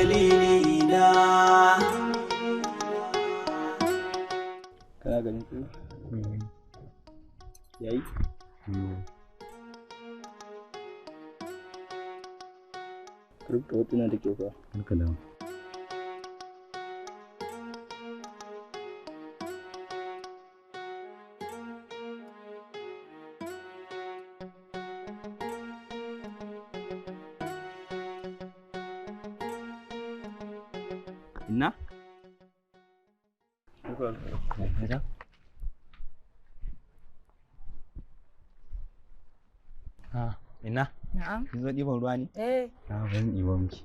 Dalili na. Kana ganin ku? Yayi? Rubuta hotuna da kyau fa. Haka da. Inna? Ah, ina? Na'am. Kin zo ɗiban ruwa ne? Eh. Ah, bari in ɗibo miki.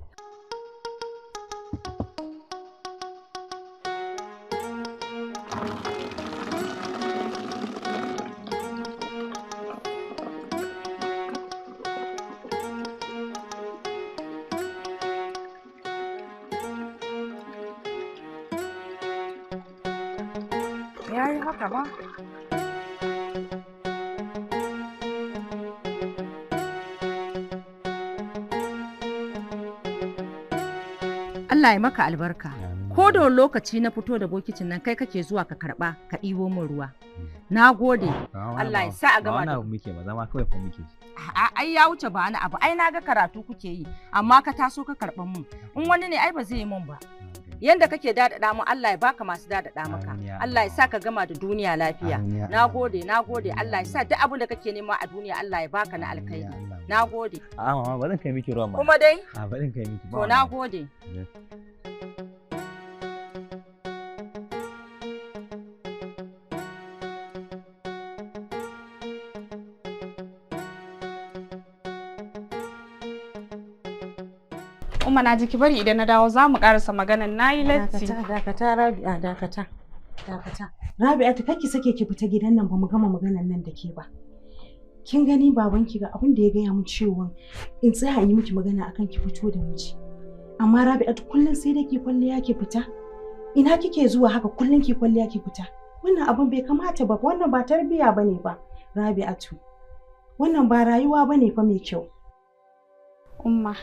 Ya yi haka ba? Allah ya maka albarka. Ko da wani lokaci na fito da bokitin nan kai kake zuwa ka karba ka ɗibo min ruwa. Na gode. Allah ya sa a gama Ba wani da abu muke ba, zama kawai fa muke. A'a, ai ya wuce ba wani abu. Ai na ga karatu kuke yi, amma ka taso ka karɓan mun. In wani ne ai ba zai yi mun ba. Yanda kake daɗaɗa mu Allah ya baka masu daɗaɗa maka. Amin ya Allah ya sa ka gama da duniya lafiya. Amin ya Na Allah. gode, na gode. Allah ya sa duk abin da kake nema a duniya Allah ya baka na Amin ya alkhairi. Allah. Na gode. A'a mama, ba zan kai miki ruwan ba. Kuma dai, A bari in kai miki. ba to wani na abu. gode. Umma na ji ki bari idan na dawo za mu karasa maganan nayi latti. Dakata, dakata, Rabi'a, dakata. Dakata. Rabi'a, ta kake sake ki fita gidan nan ba mu gama maganan nan da ke ba. Kin gani babanki ga abin da ya gaya mun cewa in tsaya in yi miki magana akan ki fito da miji. Amma Rabi'a kullum sai dai ki kwalliya ki fita. Ina kike zuwa haka kullum ki kwalliya ki fita? Wannan abin bai kamata ba, wannan ba tarbiyya bane ba, Rabi'atu. Wannan ba rayuwa bane fa mai kyau. Umma.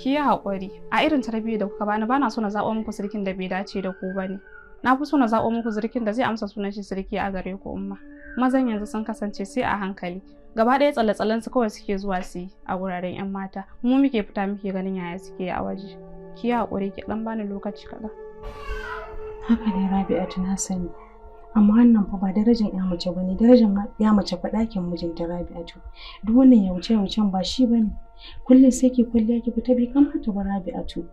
Ki yi haƙuri. A irin tarbiyyar da kuka bani bana so na zaɓo muku sirkin da bai dace da ku bane. Na fi so na zaɓo muku sirkin da zai amsa sunan shi sirki a gare ku umma. Mazan yanzu sun kasance sai a hankali. Gaba ɗaya tsalle-tsallen su kawai suke zuwa su yi a wuraren 'yan mata. Mu muke fita muke ganin yaya suke yi a waje. Ki yi haƙuri ki ɗan bani lokaci kaɗan. Haka ne Rabi'atu na sani. Amma wannan fa ba darajar ya mace bane, darajar ya mace fa ɗakin mijinta Rabi'atu. Duk wannan yauce-yaucen ba shi bane. Kullum sai ki kwalliya ki fita bai kamata ba Rabi'atu.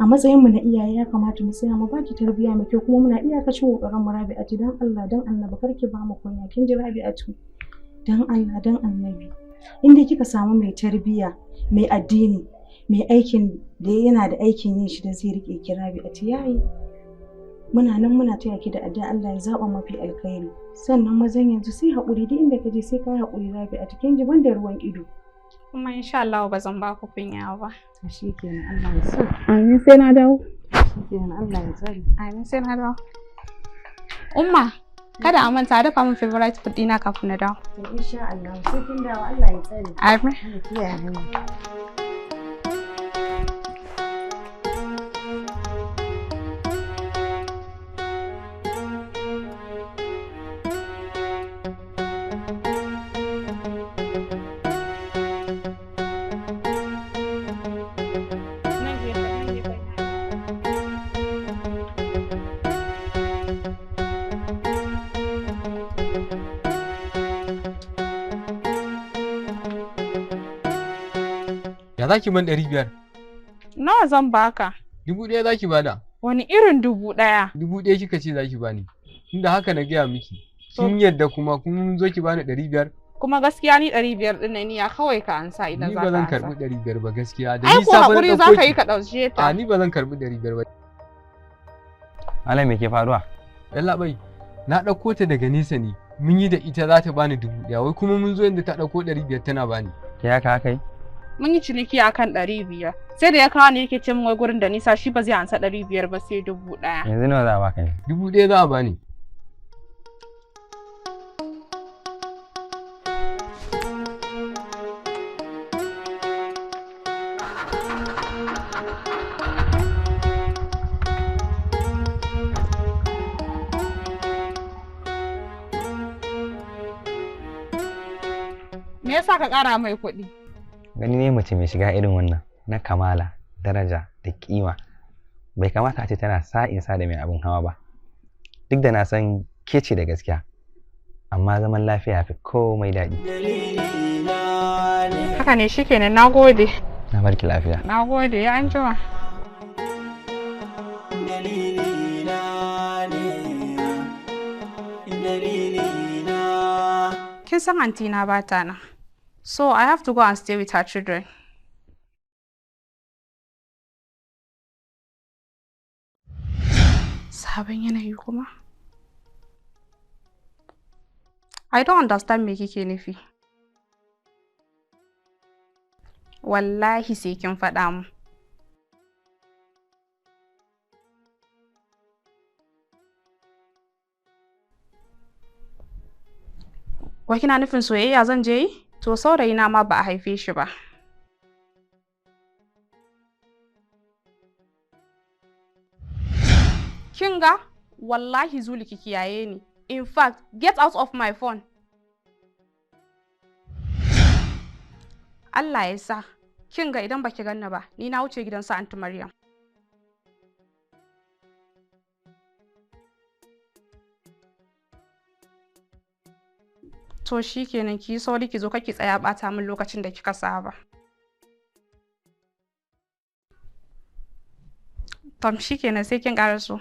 A matsayin mu na iyaye ya kamata mu tsaya mu baki tarbiyya mai kyau kuma muna iyakacin kokarin mu Rabi'atu dan Allah dan Annabi kar ki ba mu kunya kin ji Rabi'atu. Dan Allah dan Annabi. In dai kika samu mai tarbiyya, mai addini, mai aikin da yana da aikin yin shi da zai rike ki Rabi'atu yayi. Muna nan muna taya ki da addu'a Allah ya zaba mafi alkhairi sannan mazan yanzu sai haƙuri duk inda ka je sai ka yi haƙuri Rabi'a kin ji banda ruwan ido. Kuma insha Allah ba zan ba ku kunya ba. To shikenan Allah ya sa. Amin sai na dawo. Shikenan Allah ya tsare. Amin sai na dawo. Umma, kada a manta a dafa min favorite food ɗina kafin na dawo. To insha Allah sai kin dawo Allah ya tsare. Amin. Allah ya kiyaye hanya. Ya za ki ban 500? Nawa zan baka? 1000 za ki bada. Wani irin 1000? 1000 kika ce za ki bani. Inda haka na gaya miki. Kin yadda kuma kun zo ki bani 500? Kuma gaskiya ni 500 ɗin nan ya kawai ka ansa idan Ni za ba ka zan ansa. karɓi 500 ba gaskiya. Da Ai ko nisa fa na haƙuri za ɗauko ka yi ki. ka ɗauke ta. A ni ba zan karɓi 500 ba. Malam me ke faruwa? Yallaɓai, na ɗauko ta daga nesa ne. Mun yi da ita za ta bani 1000, wai kuma mun zo inda ta ɗauko 500 tana bani. Ke haka haka yi? Mun yi ciniki akan 500. Sai da ya kawo ni yake ce min wai gurin da nisa shi ba zai ansa 500 ba sai 1000. Yanzu nawa za a baka ne? 1000 za a bani. Me yasa ka ƙara mai kuɗi? Gani ne mace mai shiga irin wannan na kamala, daraja da kima. Bai kamata a ce tana sa'in sa da mai abin hawa ba. Duk da na san ke ce da gaskiya, amma zaman lafiya fi komai daɗi. Haka ne, shikenan, na gode. Na barki lafiya. Na gode, ya anjima. Dalilina ne, dalilina. Kin san aunty na bata nan. So I have to go and stay with her children. Sabon yanayi kuma? I don't understand me kike nufi. Wallahi sai kin faɗa mu. Wai kina nufin soyayya zan je yi? To saurayina ma ba a haife shi ba. Kin ga? Wallahi Zuli, ki kiyaye ni. In fact, get out of my phone. Allah ya sa. Kin ga, idan baki ganni ba, ni na wuce gidan su Aunty Maryam. To shikenan, ki yi sauri ki zo, ki tsaya bata min lokacin da kika saba. Tom, shikenan, sai kin ƙaraso.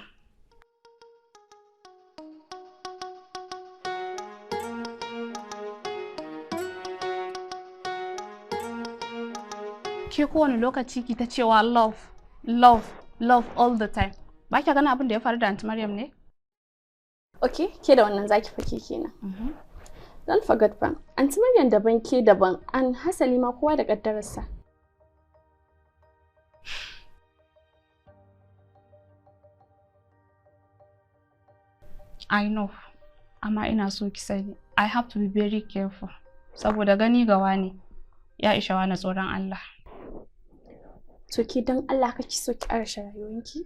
Ke kowane lokaci ki ta cewa love, love, love all the time. Ba kya ganin abin da ya faru da Aunty Maryam ne? Ok, ke da wannan zaki fake kenan. Don't forget fa, Aunty Maryam daban, ke daban, an hasali ma kowa da kaddararsa. I know, amma ina so ki sani, I have to be very careful. Saboda gani ga wani ya isha wani tsoron Allah. To ke dan Allah kake so ki karshe rayuwanki?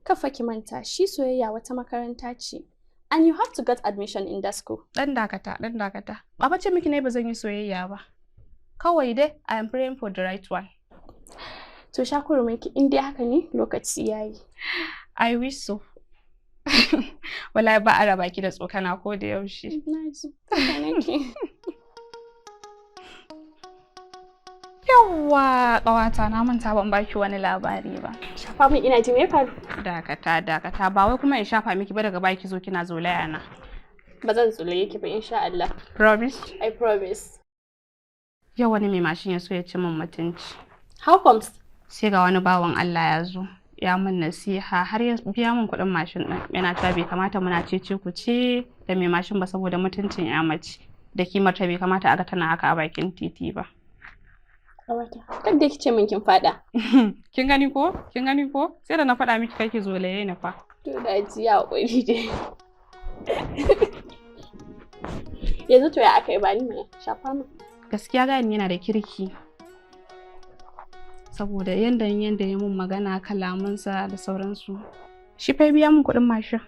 Kafa ki manta, shi soyayya wata makaranta ce. And you have to get admission in that school. Dan dakata, dan dakata. Ba fa ce miki ne ba zan yi soyayya ba. Kawai dai I am praying for the right one. To sha kuruminki, in dai haka ne lokaci yayi. I wish so. Wallahi ba a raba ki da tsokana ko da yaushe. Na ji. Haka nake. Yawwa ƙawata, na manta ban baki wani labari ba. Shafa min, ina ji, me ya faru? Dakata, dakata, ba wai kuma in shafa miki ba daga baki zo kina zolaya na. Ba zan zolaye ki ba, insha Allah. Promise? I promise. Yau wani mai mashin ya so ya ci min mutunci. How comes? Sai ga wani bawan Allah ya zo ya min nasiha har ya biya min kuɗin mashin ɗin, yana cewa bai kamata muna cece ku ce da mai mashin ba saboda mutuncin ya mace da kimar ta, bai kamata a ga tana haka a bakin titi ba. Ƙawata, kada ki ce min kin faɗa. Kin gani ko? Kin gani ko? Sai da na faɗa miki kake zolaye ni fa. To da ji ya haƙuri dai. Yanzu to ya aka yi, ba ni mana, shafa min. Gaskiya gani yana da kirki. Saboda yanda ya mun magana, kalamansa da sauransu. Shi fa ya biya min kuɗin mashin.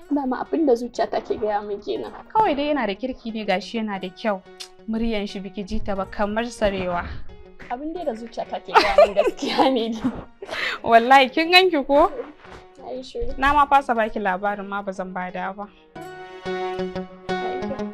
Dama abin da zuciyata ke gaya min kenan. Kawai dai yana da kirki ne, gashi yana da kyau. Muryan shi biki ji ta ba kamar sarewa. Abin dai da zuciyata ke gaya min gaskiya ne dai. Wallahi kin ganki ko? Na yi shiru. Na ma fasa baki labarin ma, ba zan bada ba. Ya yi kyau.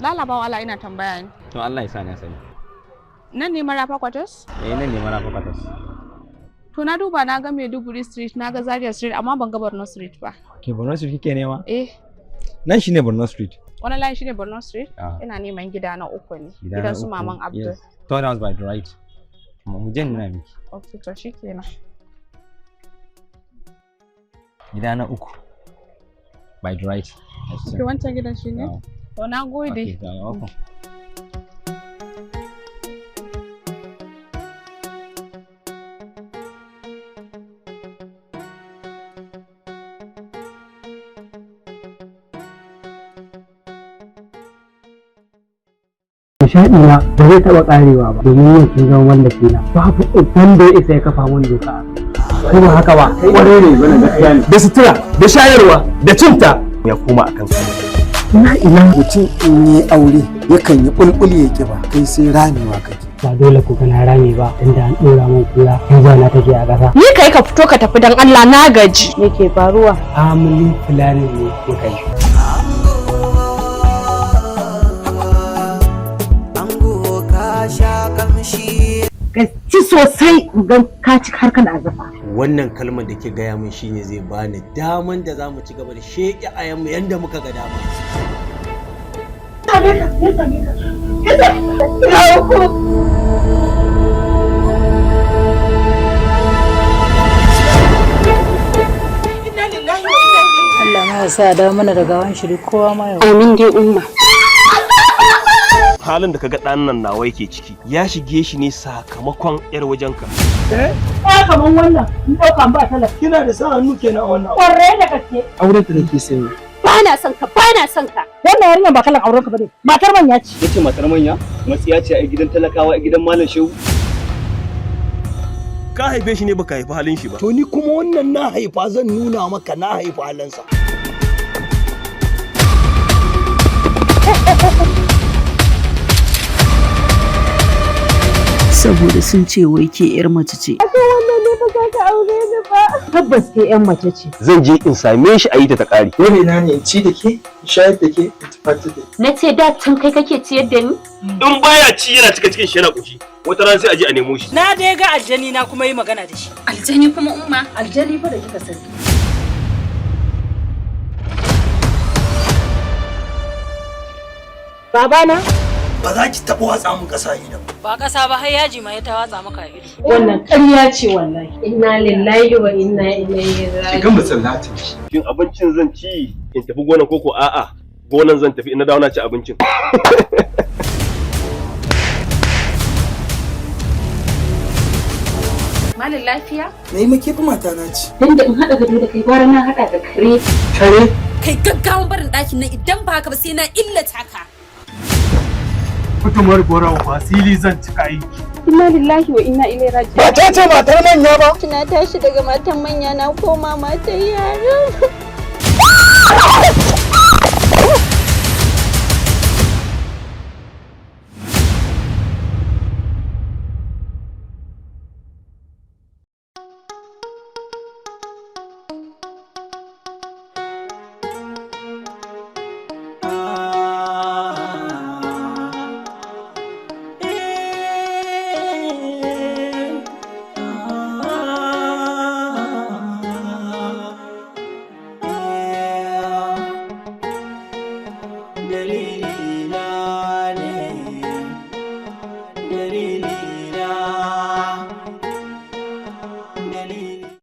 Lalabawa Allah, ina tambaya ne. To Allah ya sa na sani. Nan ne Marafa Quarters? Eh, nan ne Marafa Quarters. To na duba na ga Maiduguri Street, na ga Zaria Street, amma ban ga Borno Street ba. Ke Borno Street kike nema? Eh. Nan shine Borno Street. Wani layin shine Borno Street? Ah. Ina neman gida na uku ne. Gida na Gidan su uku, Maman Abdul. Yes. Third house by the right. Mu je nuna miki. Okay, to shikenan. Gida na uku. By the right. Ki wancan gidan shi ne? To na gode. Okay, you're welcome. Nishaɗi na ba zai taɓa ƙarewa ba domin yau kin zama mallaki na, babu wanda ya isa ya kafa mun doka, ko ba haka ba? Kwarai ne, wannan gaskiya ne. Da sutura, da shayarwa, da cinta ya koma akan su. Ina ina mutum in yi aure yakan yi bulbul ya kiba, kai sai ramewa kake. Ba dole ku gana rame ba, inda an ɗora min kura yanzu na take a ƙasa. Ni kai ka fito ka tafi, dan Allah na gaji. Me ke faruwa? Family planning ne muka yi. Ka ci sosai gan ka ci har kana zafa. Wannan kalmar da ke gaya min shine zai bani daman da zamu ci gaba da sheƙi ayanmu yanda muka ga dama. Allah ma ya sa da mana da gawan shiri kowa ma ya. Amin dai umma. Halin da kaga ɗan nan nawa yake ciki ya shige shi ne sakamakon yar wajenka. Eh, kaman wannan in ɗauka ba talaka. Kina da sa hannu kenan a wannan. Ƙwarai da gaske. Auren ta nake sanyi. Ba na son ka, ba na son ka. Wannan yarinyar ba kalan auren ka bane. Matar manya ce. Yace matar manya? Matsiya ce a gidan talakawa, a gidan Malam Shehu. Ka haife shi ne baka haifi halin shi ba. To ni kuma wannan na haifa, zan nuna maka na haifa halinsa. Saboda sun ce wai ke yar mace ce. Akan wannan ne ba za ka aure ni ba. Tabbas ke yan mace ce. Zan je in same shi a yi ta ta ƙare. Dole na ne in ci da ke, in shayar da ke, in tufatar da ke. Na ce da can kai kake ciyar da ni? In baya ci yana cika cikin shi yana ƙoshi. Wata rana sai a je a nemo shi. Na dai ga aljani na kuma yi magana da shi. Aljani kuma umma? Aljani fa da kika sani. Babana? Ba za ki taɓa watsa mun ƙasa idan. Ba ƙasa ba, har yaji ma ya ta watsa maka a ido. Wannan ƙarya ce wallahi. Inna lillahi wa inna ilaihi raji'un. Ki gama sallatin shi. Shin abincin zan ci in tafi gonan koko a'a gonan zan tafi in na dawo na ci abincin. Malam lafiya? Na yi make mata na ci. Dan da in haɗa gado da kai gwara na haɗa da kare. Kare? Kai gaggawan barin ɗakin nan, idan ba haka ba sai na illata ka. Kutumar gora wasili zan cika aiki. Inna lillahi wa inna ilaihi raji'un. Ba ta ce matar manya ba. Na tashi daga matan manya na koma matan yara.